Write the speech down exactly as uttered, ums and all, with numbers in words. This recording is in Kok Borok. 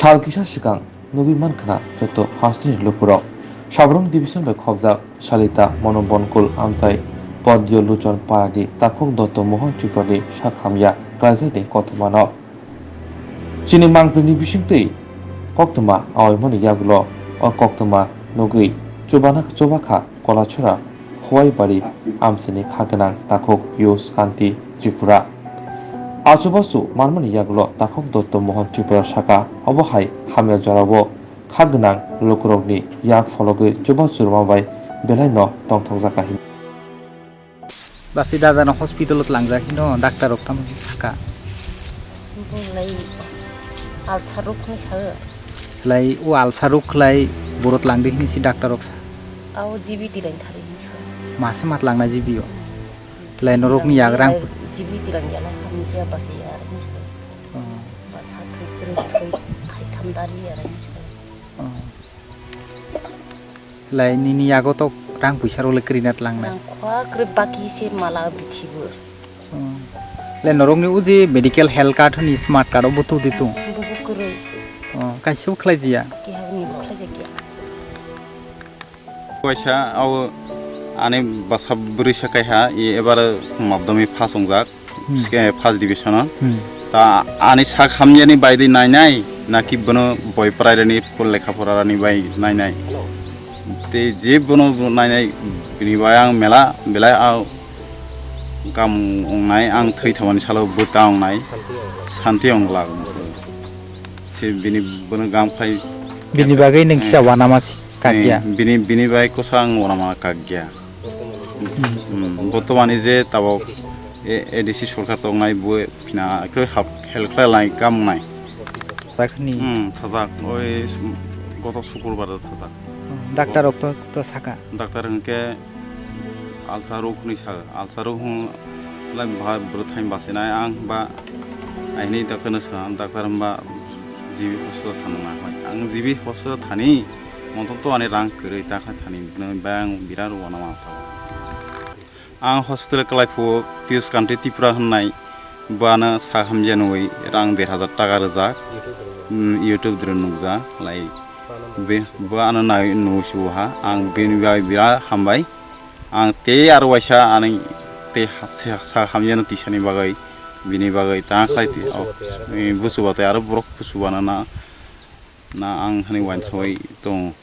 Sal kisa swkang nugwi mankha na joto hasteni lukurok. Sabrum division bai khobjak Salita Monobonkul amchai Podyo Luchon Paradi takhuk Dotto Mohan Tripurani sak hamya kaijakni kothomano. Chini mangpili bisingtwi koktwma aoimani yagulo o koktwma nugwi chubana chubakha Kolachora Huaibari amchaini kha gwnang takhuk Piyush Kanti Tripura. Achubachu manmani yagulo takhuk Dotto Mohan Tripura saka obo hai hamya jorao kha gwnang lukurokni yak phologwi chubachu rwma bai belaino tongthokjakha hwnwi. Basi dada no hospital o tlangjak hino, doctor rok tamo saka. Bo lai alsa rok ni sa. Lai o alsa rok lai borot langdi hini si doctor rok sa. Ao G B tilang thari ni sa. Mase mat langna G B o. Lai norok ni yagrang. G B tilang ya lai kami kya basi ya ni sa. Oh. Basa thai kre thai thai tham dari ya ni sa. Oh. Lai nini yago to rang puisa rok le kwrwi na tlang na. Rang khwa kwrwi baki se mala bithi bo. Oh. Le norok ni uji medical health card ni smart card obo tu di tu. Bubu kwrwi. Oh, kaisa bo khlai jia. Ki habni bo khlai jia. Waisa abo ani basa bwrwi sa kaiha, e ebar madhyamik pass wngjak. Hmm. Sike first division o. Hmm. Ta ani sak hamyani baidwi nainai, naki bono boi pwrairani lekha porarani bai nainai. Tei je bono nainai, bini bai ang mela belai a kam wngnai, ang thwi thangmani salo bwta wngnai, santi wnglak. Se bini bono gam khai. Bini bagwi nung kisa wanama si kakya. Eh, bini, bini bai kosa ang wanama kakya. Hmm, botomani je tabok A D C sorkar tongnai bo phina khlai hap help khlai lai kam nai. Sakni. Hmm, thajak oi goto sukurbar thajak. Hmm, doctor rok to, to saka. Doctor hwnkhe alsa rok hwnwi sa, alsa rok hwn lai bha bwrwi thani bachinai ang ba aini doctor no sa, doctor hwnba G B hospital thangna hoi. Ang G B hospital thani motom to ani rang kwrwi ta kha thani bwrwi bai ang birat wanama tha. Ang hospital kwlai phuo Piyush Kanti Tripura hwnnai, bo ano sak hamya nugwi rang der hajar taka rwjak. Hmm, YouTube dro nukjak, lai be, bo ano nai nung suha, ang bini bai birat hambai. Ang tei aro waisa ani tei ha-, sa-, sak hamya no tisani bagwi, bini bagwi ta khlai ti, busu o, batai aro. Eh, busu batai aro borok busu bana na, na ang hani wansoi tongo.